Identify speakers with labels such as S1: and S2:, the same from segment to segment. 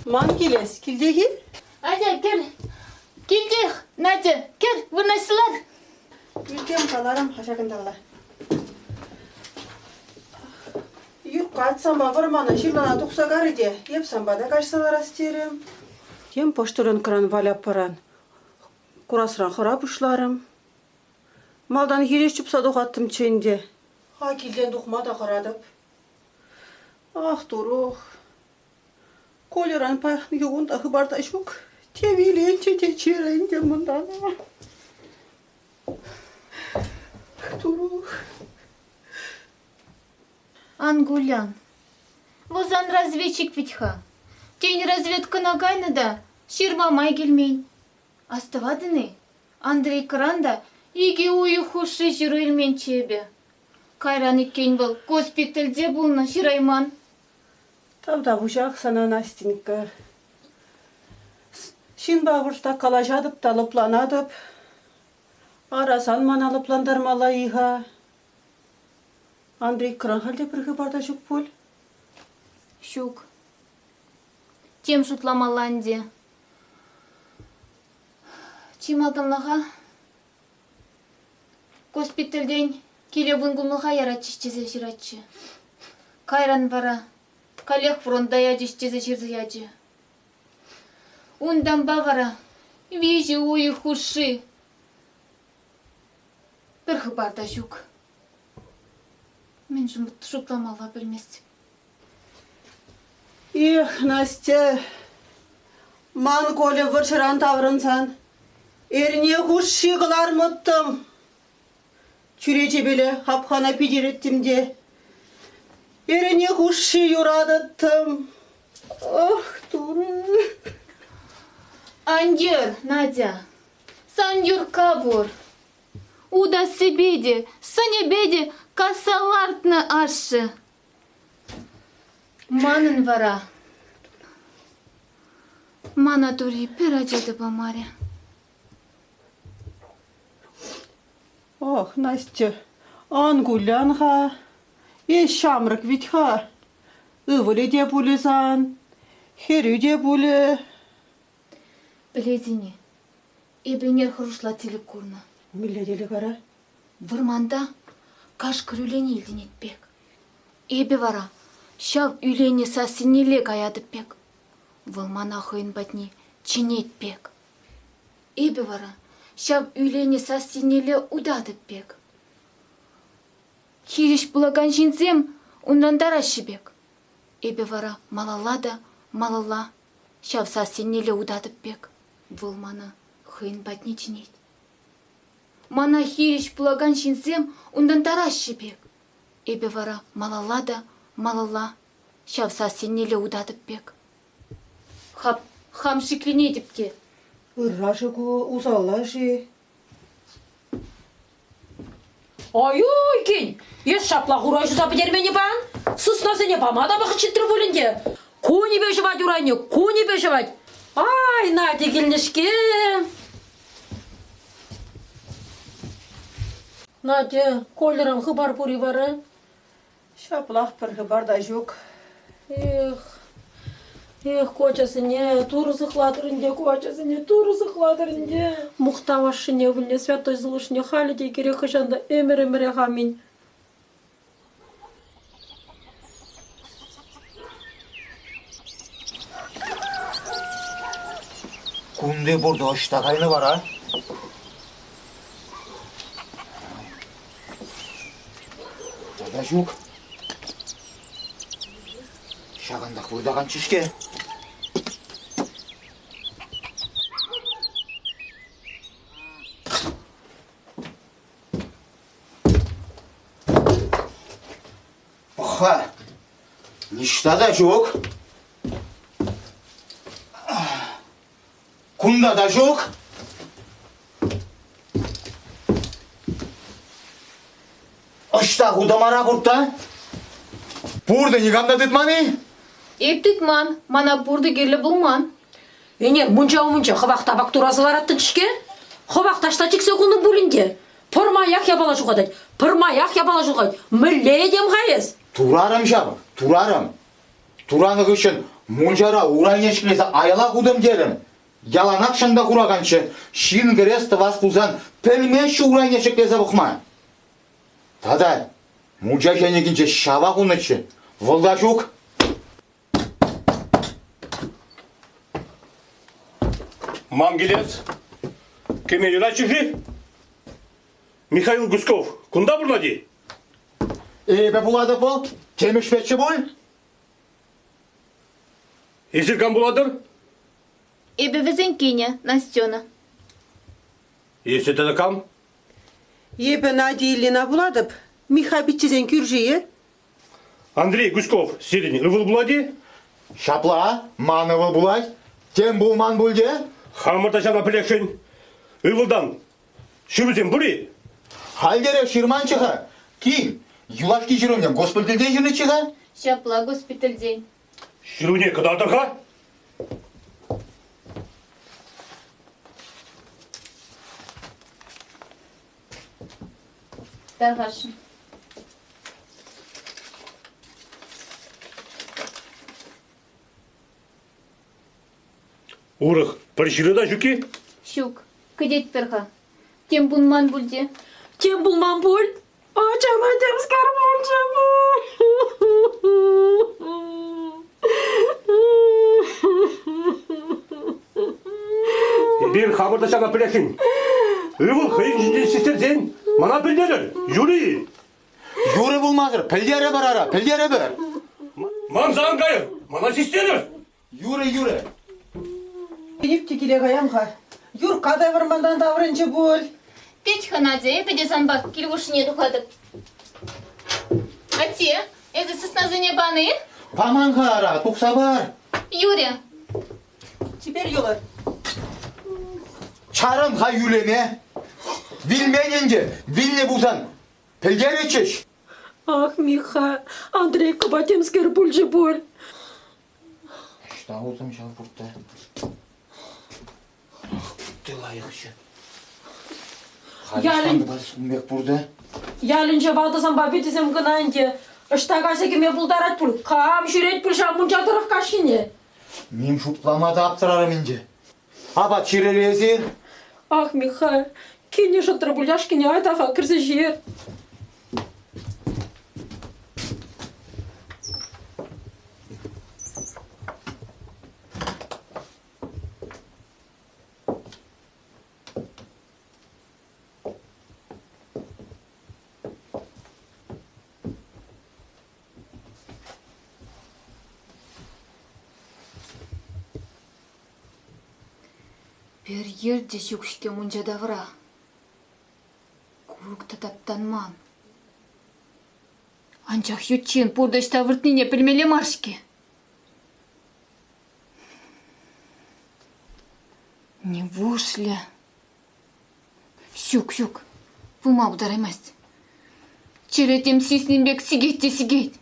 S1: Ман килес, килтех-и?
S2: Атя, кӗр. Килтех, Надя, кӗр, вырнаҫсӑлар.
S1: Ӳкем каларӑм-ха ҫакӑнталла. Юркка санпа вӑрмана ҫырлана тухса карӗ те, эп санпа та каҫса ларас терӗм. Тем пӑштӑрӑнкӑран Валяппаран курасран хӑра пуҫларӑм. Малтан хирӗҫ чупса тухаттӑмччӗ ӗнтӗ. Ха, килтен тухма та хӑратӑп. Ах, турух. Кольӑран паянхи кун та хыпар та ҫук. Те виленчӗ, те чир ӗнтӗ мӑнтан. Турух.
S2: Ан кулян. Вӑл сан разведчик вӗт-ха. Тен, разведкӑна кайнӑ та ҫырма май килмен. Астӑватӑн-и, Андрейкӑран та икӗ уйӑх хушши ҫыру илменччӗ эпӗ. Кайран иккен вӑл госпитальте пулнӑ, ҫырайман.
S1: Тавтапуҫах сана, Настенька. Ҫынпа вӑрҫса калаҫатӑп та лӑпланатӑп. Ара, сан мана лӑплантармалла-и-ха? Андрейкӑран халь те пӗр хыпар та ҫук пуль?
S2: Ҫук. Тем шутламалла ӗнтӗ. Чи малтанлӑха госпитальтен киле вункунлӑха яратчӗҫ тесе ҫыратчӗ. Кайран вара каллех фронта ячӗҫ тесе ҫырса ячӗ. Унтанпа вара виҫӗ уйӑх хушши пӗр хыпар та ҫук. Мӗншӗн шутламалла пӗлмест.
S1: Эх, Настя, ман Коля вӑрҫӑран таврӑнсан эрне хушши кӑлармӑттӑм. Чӳречепеле хапхана питӗреттӗм те эрне хушши юратӑттӑм. Ах, Турӑ!
S2: Ан йӗр, Надя, сан Юркка пур. Утассипе те, сӑнӗпе те касса лартнӑ ашшӗ. Манӑн вара мана Тури пӗр ача та памарӗ.
S1: Ох, Настя, ан кулян-ха. Эс ҫамрӑк вӗт-ха. Ывӑлӗ те пулӗ сан, хӗрӳ те пулӗ.
S2: Пӗлетӗн-и, эпӗ ӗнер хӑрушла тӗлӗк курнӑ.
S1: Мӗнле тӗлӗк ара?
S2: Вӑрманта кашкӑр ӳлени илтӗнет пек. Эпӗ вара ҫав ӳленӗ сассинелле каятӑп пек. Вӑл мана хӑйӗн патне чӗнет пек. Эпӗ вара ҫав ӳленӗ сассинелле утатӑп пек. Хирӗҫ пулакан ҫынсем унран тараҫҫӗ пек. Эпӗ вара малалла та малалла ҫав сассинелле утатӑп пек. Вӑл мана хӑйӗн патне чӗнет. Мана хирӗҫ пулакан ҫынсем унтан тараҫҫӗ пек. Эпӗ вара малалла та малалла ҫав сассинелле утатӑп пек. Хам, хам шикленетӗп те.
S1: Ырра-ши ку, усалла-ши?
S3: Ай-уй, кин, эс ҫапла хура ҫуса пӗтермен-и пан? Сыснасене пама та вӑхӑт ҫитрӗ пуль ӗнтӗ. Кунӗпе ҫӑвать урайне, кунӗпе ҫӑвать. Ай, Надя килнӗ-ҫке. Надя, Кольӑран хыпар пур-и вара?
S1: Ҫаплах пӗр хыпар та ҫук.
S3: Эх, эх, ку ачасене Турӑ сыхлатӑр ӗнтӗ, ку ачасене Турӑ сыхлатӑр ӗнтӗ. Мухтав ашшӗне, ывӑлне, святой сывлӑшне халӗ те кирек хӑҫан та ӗмӗр-ӗмӗрех аминь.
S4: Кунти пуртӑ ӑҫта кайнӑ вара? Тата ҫук. Ҫакӑнтах выртаканччӗ-ҫке. Пӑх-ха, ниҫта та ҫук. Кунта та ҫук. Ӑҫта хутӑмара пуртта? Пуртӑ никам та тытман-и?
S2: Эп тытман, мана пуртӑ кирлӗ пулман.
S3: Ӗнер мунча умӗнче хӑвах табак тураса лараттӑн-ҫке. Хӑвах таҫта чиксе хунӑ пулин те. Пӗрмаях япала ҫухатать, пӗрмаях япала ҫухать. Мӗнле этем-ха эс?
S4: Турарӑм ҫав, турарӑм. Туранӑ хыҫҫӑн. Мунчара урайне ҫӗклесе аяла хутӑм терӗм. Яланах ҫанта хураканччӗ. Ҫын кӗрес тӑвас пулсан пӗлмеҫҫӗ урайне ҫӗклесе пӑхма. Тата мунча ҫенӗкӗнче ҫава хунӑччӗ. Вӑл та ҫук.
S5: Ман килес. Кӗме юрать-ши? Михаил Гуськов кунта пурӑнать-и?
S4: Эпӗ пулатӑп вӑл. Тем ӗҫпеччӗ пуль.
S5: Эсир кам пулатӑр?
S2: Эпӗ вӗсен кинӗ, Настена.
S5: Эсӗ тата кам?
S1: Эпӗ Надя Ильина пулатӑп. Михха пиччесен кӳрши-и?
S5: Андрей Гуськов сирӗн ывӑл пулать-и?
S4: Ҫапла, ман ывӑл пулать. Тем пулман пуль те.
S5: Хамӑр та ҫавна пӗлесшӗн. Ывӑлтан ҫырусем пур-и?
S4: Хальтерех ҫырманччӗ-ха. Кил, юлашки ҫыруне госпитальте ҫырнӑччӗ-ха.
S2: Ҫапла госпитальтен.
S5: Ҫыруне кӑтартӑр-ха.
S2: Тархасшӑн.
S5: Урӑх пӗр ҫыру та ҫук-и?
S2: Ҫук, кӗтетпӗр-ха. Тем пулман пуль те.
S3: Тем пулман пуль? Ачама темскер пулчӗ пуль.
S5: Эпир хамӑр та ҫавна пӗлесшӗн. Ывӑл хӑйӗн ҫинчен систерсен мана пӗлтерӗр, Юрий!
S4: Юрӑ пулмасӑр пӗлтерӗпӗр ара, пӗлтерӗпӗр.
S5: Манса ан кайӑр, мана систерӗр.
S4: Юрӗ, юрӗ.
S1: Пилӗк те киле каям-ха. Юркка та вӑрмантан таврӑнчӗ пуль.
S2: Петь-ха, Надя, эпӗ те санпа кил хушшине тухатӑп. Атте, эсӗ сыснасене панӑ-и?
S4: Паман-ха ара, тухса пар.
S2: Юрӗ.
S1: Чипер юлӑр.
S4: Чарӑн-ха ӳлеме. Вилмен ӗнтӗ, вилнӗ пулсан пӗлтерӗччӗҫ.
S3: Ах, Миха, Андрейкӑпа темскер пулчӗ пуль.
S4: Ӑҫта утӑм ҫав пуртта? Ах, пурте лайӑхчӗ. Халь ӑҫтан пек пурте?
S3: Ялӗнче ватӑсемпе витӗсем кӑна ӗнтӗ. Ӑҫта кайса кӗме пултарать пуль? Кам ҫӳрет пуль ҫав мунча тӑрӑх каҫхине?
S4: Ним шутлама та аптӑрарӑм ӗнтӗ. Апат ҫирӗр эсир?
S3: Ах, Михаил, кинӗ шӑтрӗ пуль яшкине, айта-ха, кӗрсе ҫиер.
S2: Пӗр йӗр те ҫук-ҫке мунча тавра. Курӑк та таптанман. Анчах ют ҫын пуртӑ ӑҫта выртнине пӗлмелле мар-ҫке. Нивушлӗ? Ҫук, ҫук, пыма пултараймасть. Чӗре тем сиснӗ пек сикет те сикет.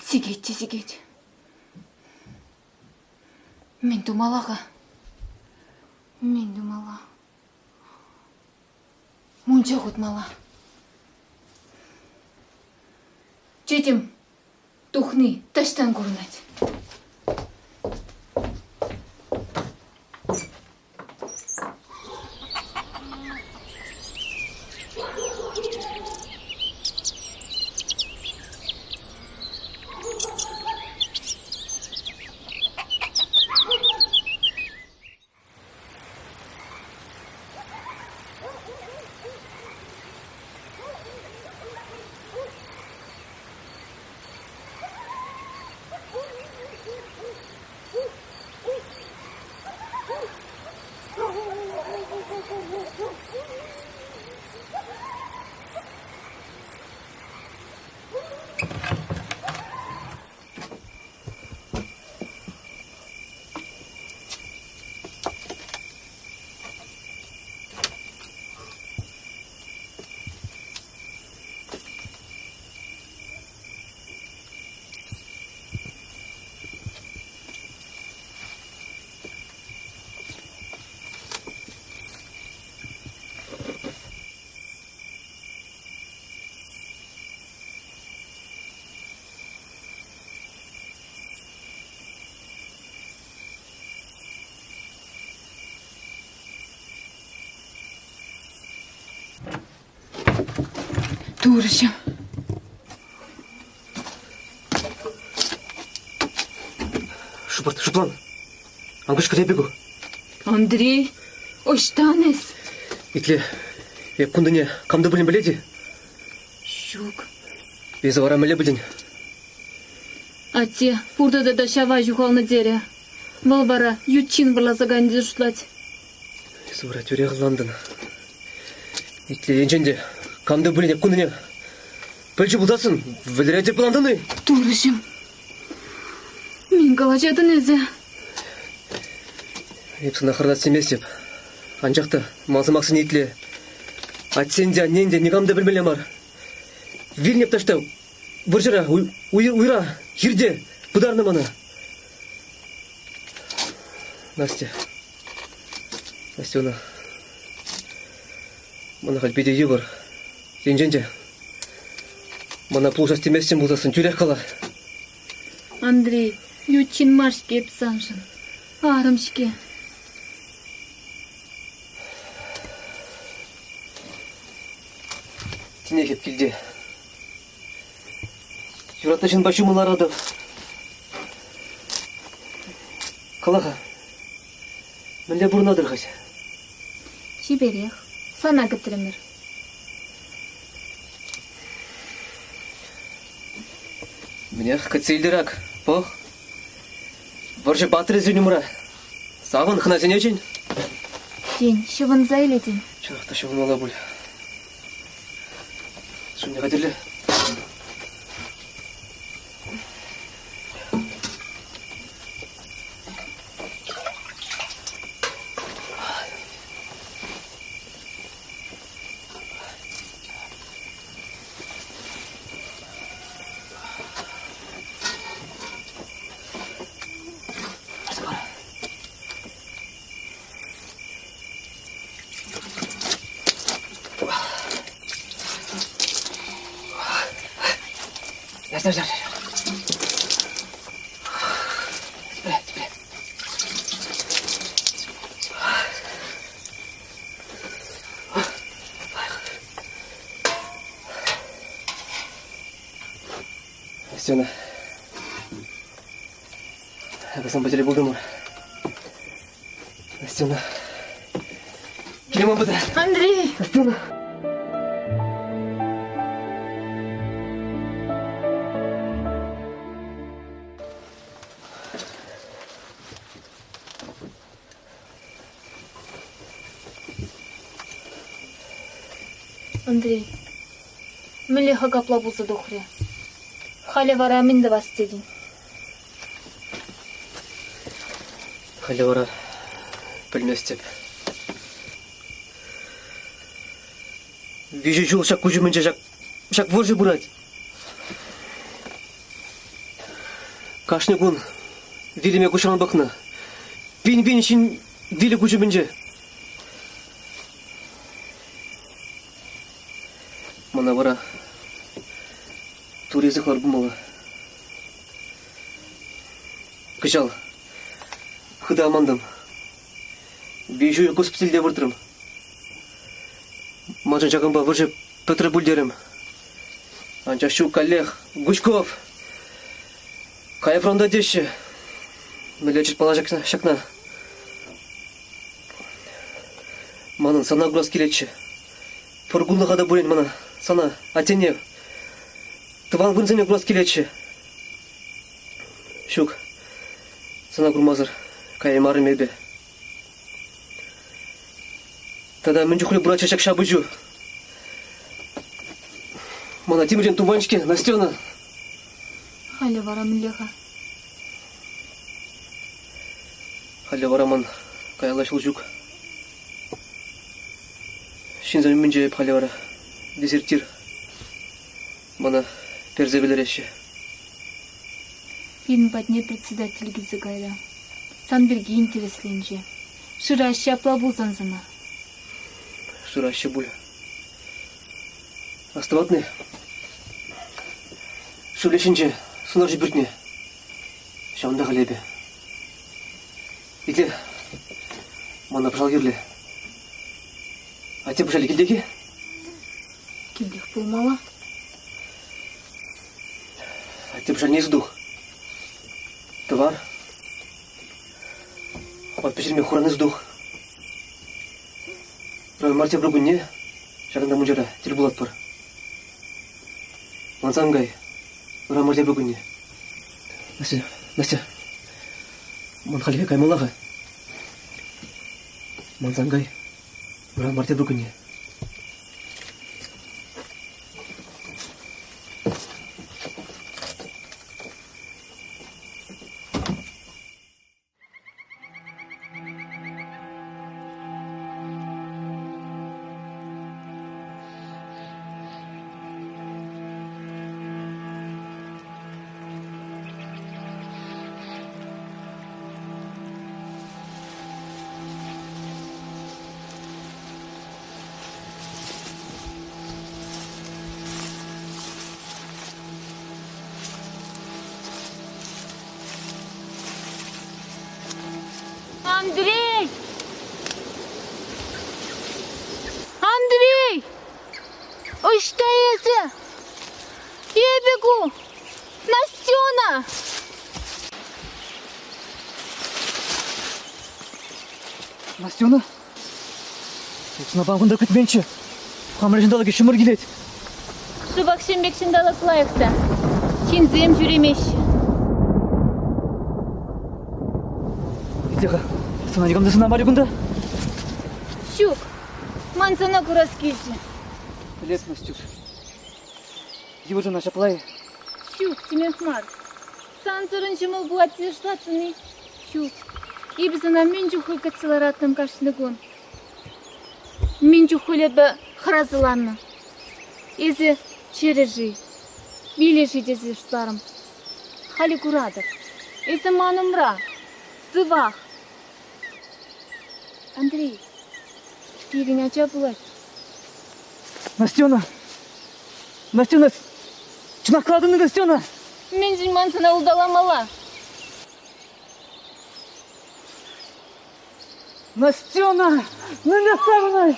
S2: Сикет те сикет. Мӗн тумалла-ха? Мӗн тумалла? Мунча хутмалла. Тетем тухни таҫтан курӑнать. Турӑҫӑм!
S5: Шӑпӑрт, шӑплан. Ан кӑшкӑр эпӗ ку.
S2: Андрей, ӑҫтан эс?
S5: Итле, эп кунтине кам та пулин пӗлет-и?
S2: Ҫук.
S5: Эсӗ вара мӗнле пӗлтӗн?
S2: Атте пуртӑ тата ҫава ҫухалнӑ терӗ. Вӑл вара ют ҫын вӑрласа кайнӑ тесе шутлать.
S5: Эсӗ вара тӳрех ӑнлантӑн. Итле, енчен те кам та пулин эп кунтине пӗлчӗ пулсассӑн вӗлеретӗп ӑнлантӑн-и?
S2: Турӑҫӑм, мӗн калаҫатӑн эсӗ?
S5: Эп сана хӑратас теместӗп. Анчах та ман сӑмахсене итле. Атьсен те, аннен те никам та пӗлмелле мар. Вилнӗ таҫта вӑрҫӑра, уйра, хирте пытарнӑ мана. Настя. Настена. Мана халь питӗ йывӑр. Енчен те мана пулӑшас теместӗн пулсассӑн тӳрех кала.
S2: Андрей, ют ҫын мар-ҫке эп саншӑн. Арӑм-ҫке.
S5: Тинех эп килте. Юратнӑ ҫынпа ҫумӑн ларатӑп. Кала-ха, мӗнле пурӑнатӑр хать?
S2: Чиперех. Сана кӗтрӗмӗр.
S5: Мӗнех, кӗтсе илтӗр ак, пӑх. Вӑрҫӑ паттӑрӗ сирӗн умра. Савӑн, хӑнасене чӗн.
S2: Тен, ҫӑвӑнса илетӗн?
S5: Чӑнах та ҫӑвӑнмалла пуль. Шывне хатӗрле. Яр, яр, яр. Тепле, тепле. Стена. Эпӗ санпа тӗл пултӑмӑр. Настена. Киле пыта.
S2: Андрей!
S5: Настена.
S2: Андрей, мӗнле-ха капла пулса тухрӗ? Халӗ вара мӗн тӑвас тетӗн?
S5: Халӗ вара пӗлместӗп. Виҫӗ ҫул ҫак куҫ умӗнче ҫак, ҫак вӑрҫӑ пырать. Кашни кун вилӗме куҫран пӑхнӑ. Пин-пин ҫын вилӗ куҫ умӗнче. Мана вара тури сыхлар пулмалла. Кӑҫал хытӑ амантӑм. Виҫӗ госпитальте выртрӑм. Маншӑн ҫакӑнпа вӑрҫӑ пӗтрӗ пуль терӗм. Анчах ҫук каллех Гучков! Кай фронта теҫҫӗ. Мӗнле чӑтмалла ҫакна? Манӑн сана курас килетчӗ. Пӗр кунлӑха та пулин мана, сана, аттене, тӑван вырӑнсене курас килетчӗ. Ҫук, сана курмасӑр каяймарӑм эпӗ. Тата мӗн чухлӗ пыратчӗ ҫак ҫапӑҫу? Мана тимӗртен туман-ҫке, Настена.
S2: Халӗ вара мӗнле-ха?
S5: Халӗ вара ман каялла ҫул ҫук. Ҫынсен умӗнче эп халӗ вара дезертир. Мана персе вӗлереҫҫӗ.
S2: Пирӗн патне председатель килсе кайрӗ. Сан пирки интересленчӗ. Шыраҫҫӗ апла пулсан сана.
S5: Шыраҫҫӗ пуль. Астӑватни? Шыв лешӗнче сунарҫӑ пӳртне. Ҫавӑнта халь эпӗ. Итле, мана пӑшал кирлӗ. Атте пӑшалӗ килтех-и?
S2: Килтех пулмалла.
S5: Атте пӑшалне сутух. Тӑвар. Апат пӗҫерме хуран сутух. Ыран мар тепӗр кунне ҫакӑнта мунчара тӗл пулатпӑр. Мансан кай. Ыран мар тепӗр кунне. Настя, Настя, ман хальхи каймалла-ха. Мансан кай. Ыран мар тепӗр кунне.
S2: Андрей! Андрей! Ӑҫта эсӗ? Эпӗ ку! Настена!
S5: Настена? Сӑнапа кунта кӗтменччӗ. Хамӑр ҫанталӑкӗ ҫумӑр килет.
S2: Шӑпах ҫын пек ҫанталӑк лайӑх та. Ҫынсем ҫӳремеҫҫӗ.
S5: Итле-ха, сана никам та сӑнамарӗ кунта?
S2: Ҫук, ман сана курас килчӗ.
S5: Пӗлет, Настюш. Йывӑр ӑна ҫапла-и?
S2: Ҫук, темех мар. Сансӑрӑн ҫӑмӑл пулать тесе шутлаттӑн-и? Ҫук, эпӗ сана мӗн чухлӗ кӗтсе лараттӑм кашни кун. Мӗн чухлӗ эпӗ хӑрасӑланнӑ. Эсӗ чӗрӗ-ши, вилӗ-ши тесе шутларӑм. Халӗ куратӑп, эсӗ ман умра, сывах. Андрей, пирӗн ача пулать.
S5: Настена! Настена, чӑнах калатӑн-и, Настена?
S2: Мӗншӗн ман сана улталамалла?
S5: Настена! Мӗнле савӑнӑҫ!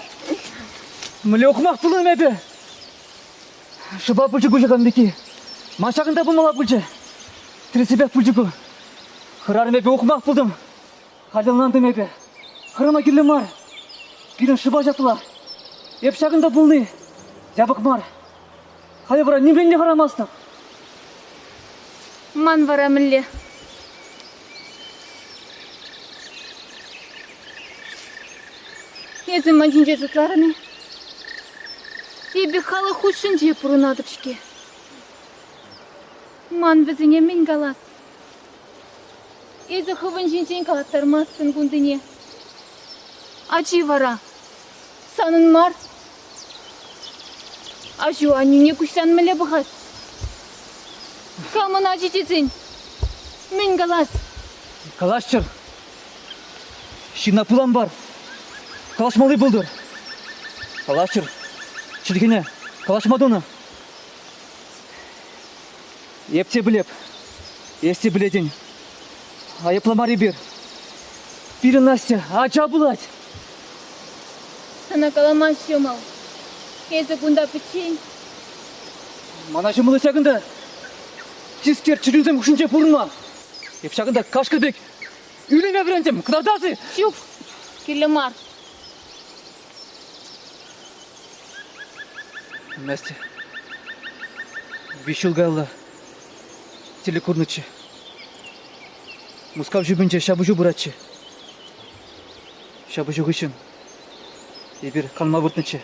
S5: Мӗнле ухмах пулнӑ эпӗ? Шӑпа пулчӗ ку ҫакӑн пекки. Ман ҫакӑнта пулмалла пулчӗ. Тӗрӗссипех пулчӗ ку. Хӗрарӑм эпӗ ухмах пултӑм. Халь ӑнлантӑм эпӗ. Хӑрама кирлӗ мар. Пирӗн шӑпа ҫапла. Эп ҫакӑнта пулни япӑх мар. Халӗ вара нимрен те хӑрамастӑп.
S2: Ман вара мӗнле? Эсӗ ман ҫинче шутларӑн-и? Эпӗ халӑх хушшинче пурӑнатӑп-ҫке. Ман вӗсене мӗн калас? Эсӗ хӑвӑн ҫинчен калаттармастӑн кунтине. Ачи вара санӑн мар. Аҫу аннӳне куҫран мӗнле пӑхас? Камӑн ачи тесен мӗн калас?
S5: Калаҫчӑр. Ҫынна пулан пар. Калаҫмалли пултӑр. Калаҫчӑр. Чӗлхене калаҫма тунӑ. Эп те пӗлеп. Эс те пӗлетӗн. Айӑплӑ мар эпир. Пирӗн Настя ача пулать.
S2: Сана калама ҫӑмӑл. Эсӗ кунта пӗччен.
S5: Мана ҫӑмӑл ҫакӑнта. Тискер чӗрӳсем хушшинче пурӑнма. Эп ҫакӑнта кашкӑр пек ӳлеме вӗрентӗм. Кӑтартас-и?
S2: Ҫук, кирлӗ мар.
S5: Настя, виҫ ҫул каялла тӗлӗк курнӑччӗ. Мускав ҫумӗнче ҫапӑҫу пыратчӗ. Ҫапӑҫу хыҫҫӑн эпир канма выртнӑччӗ.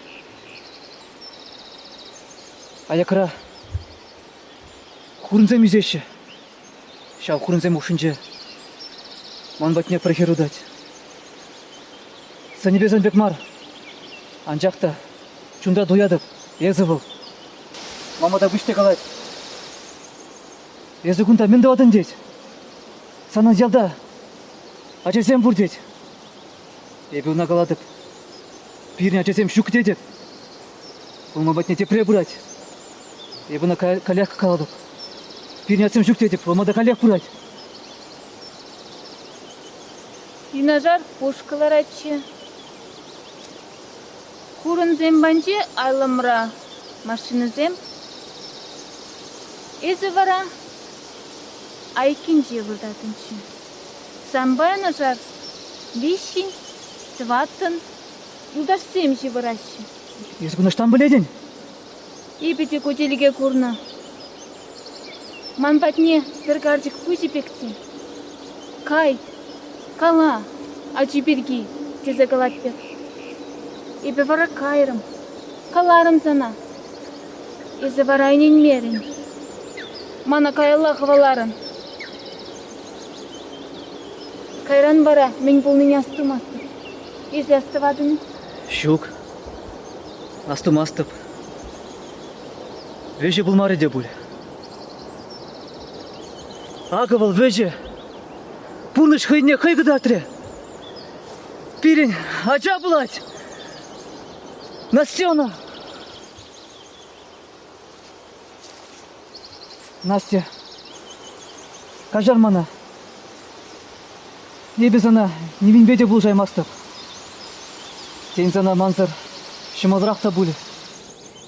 S5: Аякра хурӑнсем ӳсеҫҫӗ. Ҫав хурӑнсем хушшинче ман патне пӗр хӗр утать. Сӑнӗпе сан пек мар, анчах та чунта туятӑп, эсӗ вӑл. Мама та пуҫ те калать. Эсӗ кунта мӗн тӑватӑн тет. Санӑн ялта ачасем пур тет. Эпӗ ӑна калатӑп. Пирӗн ачасем ҫук тетӗп. Вӑл ман патне тепре пырать. Эпӗ ӑна каллех калатӑп. Пирӗн атьсем ҫук тетӗп, вӑл мана каллех пырать.
S2: Юнашар пушкӑ ларатчӗ. Хурӑнсем панче айлӑмра машинӑсем. Эсӗ вара? айккинче выртатӑнччӗ. Санпа юнашар виҫҫӗн, тӑваттӑн юлташсем ҫывӑраҫҫӗ.
S6: Эсӗ кун ӑҫтан пӗлетӗн?
S2: Эпӗ те ку тӗлӗке курнӑ. Ман патне пӗр карчӑк пычӗ пек те. Кай, кала, ачи пирки, тесе калать пек. Эпӗ вара кайрӑм, каларӑм сана. Эсӗ вара ӗненмерӗн. Мана каялла хӑваларӑн. Кайран вара мӗн пулнине астумастӑп. Эсӗ астӑватӑн-и?
S6: Ҫук, астумастӑп. Вӗҫӗ пулмарӗ те пуль. Акӑ вӑл вӗҫӗ. Пурнӑҫ хӑйне хӑй кӑтартрӗ. Пирӗн ача пулать. Настена! Настя, каҫар мана. Эпӗ сана нимӗнпе те пулӑшаймастӑп. Тен, сана мансӑр ҫӑмӑлрах та пулӗ.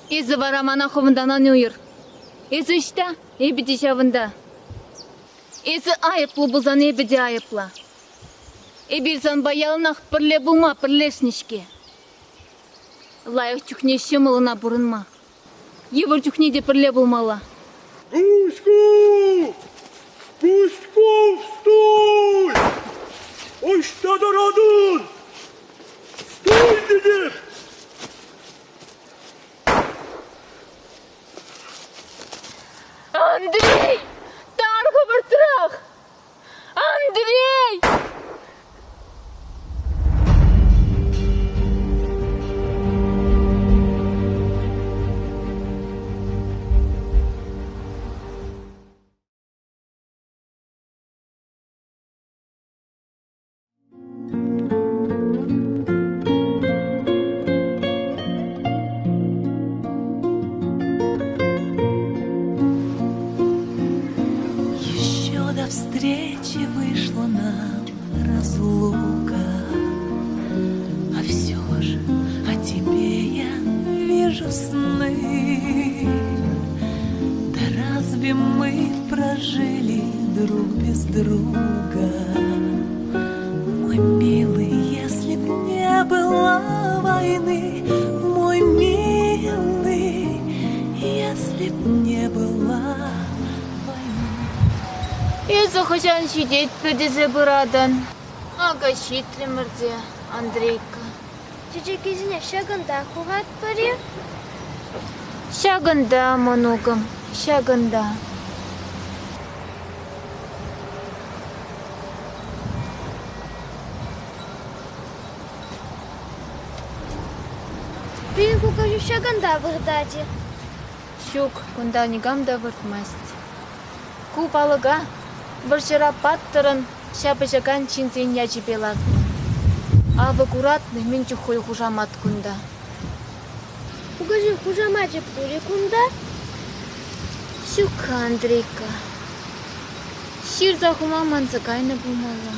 S2: Эсӗ вара мана хӑвӑнтан ан уйӑр. Эсӗ ӑҫта? Эпӗ те ҫавӑнта. Эсӗ айӑплӑ пулсан эпӗ те айӑплӑ. Эпир санпа яланах пӗрле пулма пӗрлешнӗ-ҫке. Лайӑх чухне ҫӑмӑл ӑна пурӑнма. Йывӑр чухне те пӗрле пулмалла.
S7: Гуськов! Гуськов, стой! Ӑҫта тӑратӑн? Стой тетӗп!
S2: Андрей! Тар хӑвӑртрах! Андрей!
S8: Еще до встречи вышла нам разлука, А все же о тебе я вижу сны. Да разве мы прожили друг без друга? Мой милый, если б не было войны, Мой милый, если б не было войны.
S2: Эсӗ хӑҫан ҫитетпӗр тесе пыратӑн? Акӑ ҫитрӗмӗр те, Андрейка.
S9: Чечеккисене ҫакӑнта хуратпӑр-и?
S2: Ҫакӑнта, мӑнукӑм, ҫакӑнта.
S9: Пирӗн кукаҫу ҫакӑнта выртать-и?
S2: Ҫук, кунта никам та выртмасть. Ку палӑка вӑрҫӑра паттӑрӑн ҫапӑҫакан ҫынсен ячӗпе лартнӑ. Авӑ куратнӑ мӗн чухлӗ хушамат кунта.
S9: Кукаҫи хушамачӗ пур-и кунта?
S2: Ҫук-ха, Андрейка. Ҫырса хума манса кайнӑ пулмалла.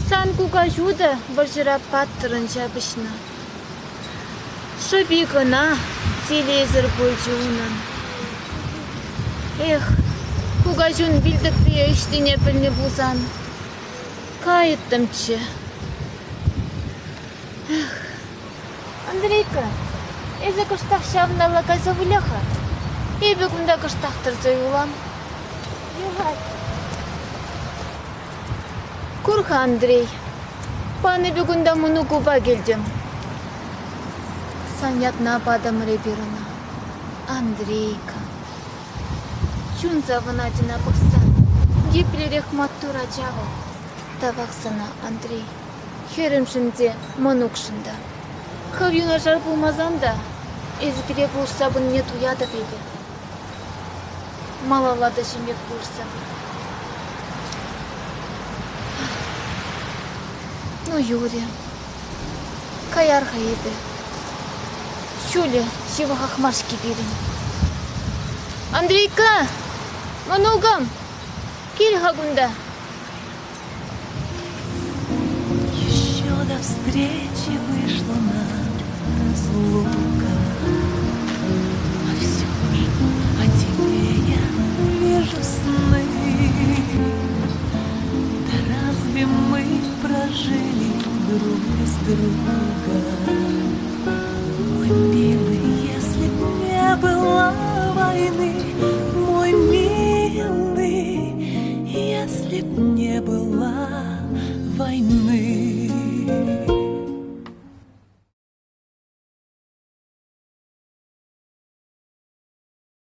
S2: Сан кукаҫу та вӑрҫӑра паттӑрӑн ҫапӑҫнӑ. Шӑпи кӑна телейсӗр пулчӗ унӑн. Эх, кукаҫун вилтӑприйӗ ӑҫтине пӗлнӗ пулсан кайӑттӑмччӗ. Эх, Андрейка, эсӗ кӑштах ҫавӑнталла кайса выля-ха. Эпӗ кунта кӑштах тӑрса юлам.
S9: Юрать.
S2: Кур-ха, Андрей, пан эпӗ кунта мӑнукупа килтӗм. Сан ятна патӑмӑр эпир ӑна, Андрейка. Чун савӑнать ӑна пӑхса. Еплерех маттур ача вӑл. Тавах сана, Андрей. Хӗрӗмшӗн те, мӑнукшӑн та. Хӑв юнашар пулмасан та эсӗ пире пулӑшса пынине туятӑп эпӗ. Малалла та ҫын пек пулӑшса пыр. Ну, юрӗ. Каяр-ха эпӗ. Ҫулӗ ҫывӑхах мар-ҫке пирӗн. Андрейка! Мӑнукӑм! Кил-ха кунта.
S8: Еще до встречи вышла нам разлука, А все же о тебе я вижу сны. друга. Мой милый, если б не было войны, мой милый, если б не было войны.